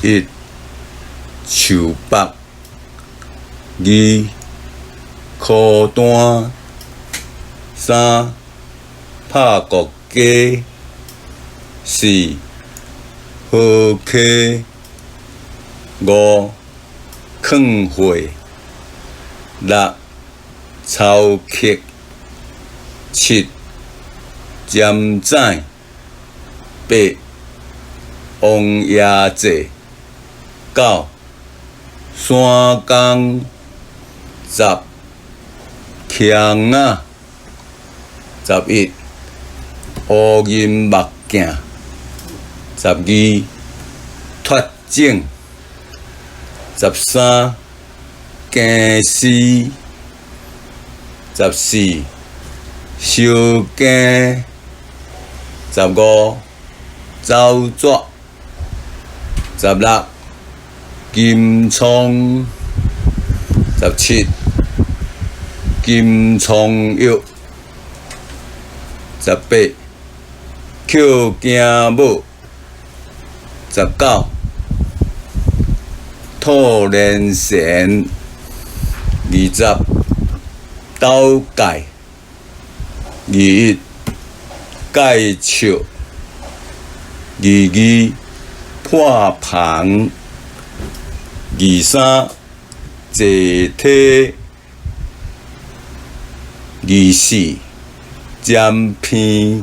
一，樹北，二，孤單，三，拍國家，四，河溪，五，囥貨，六，操客，七，占指，八，王爺祭，九，山工，十，徛仔，11，烏銀目鏡，12，脫種，13，驚絲，14，相驚，15，走紙，16，金倉，17，金創藥，18，抾驚母，19，兔連神，20，斗蓋，21，蓋笑，22，破棚，23，坐梯，24，占片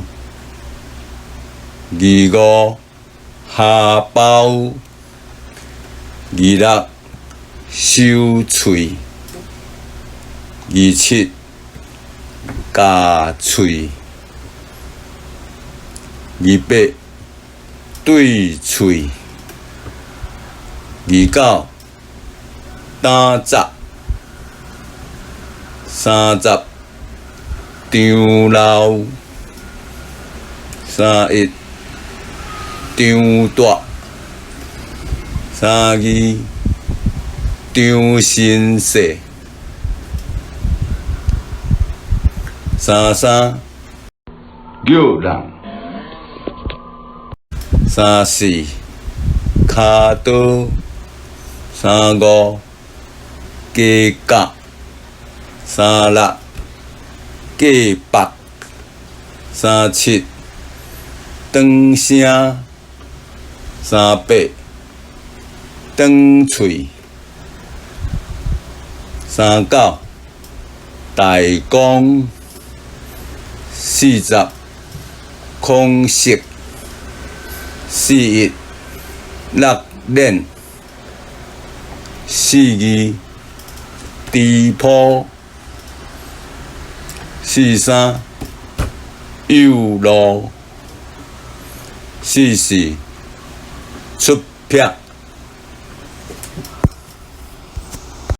，25，蝦包，26，收喙，27，咬喙，28，對喙，29，膽汁，30，張老，31，張大，32，張新世，33，玉人，34，跤刀，35，雞甲，36，過腹，37，轉聲，38，轉喙，39，大公，40，空色，41，六鏈，42，豬鋪，43，幼路，44，出癖。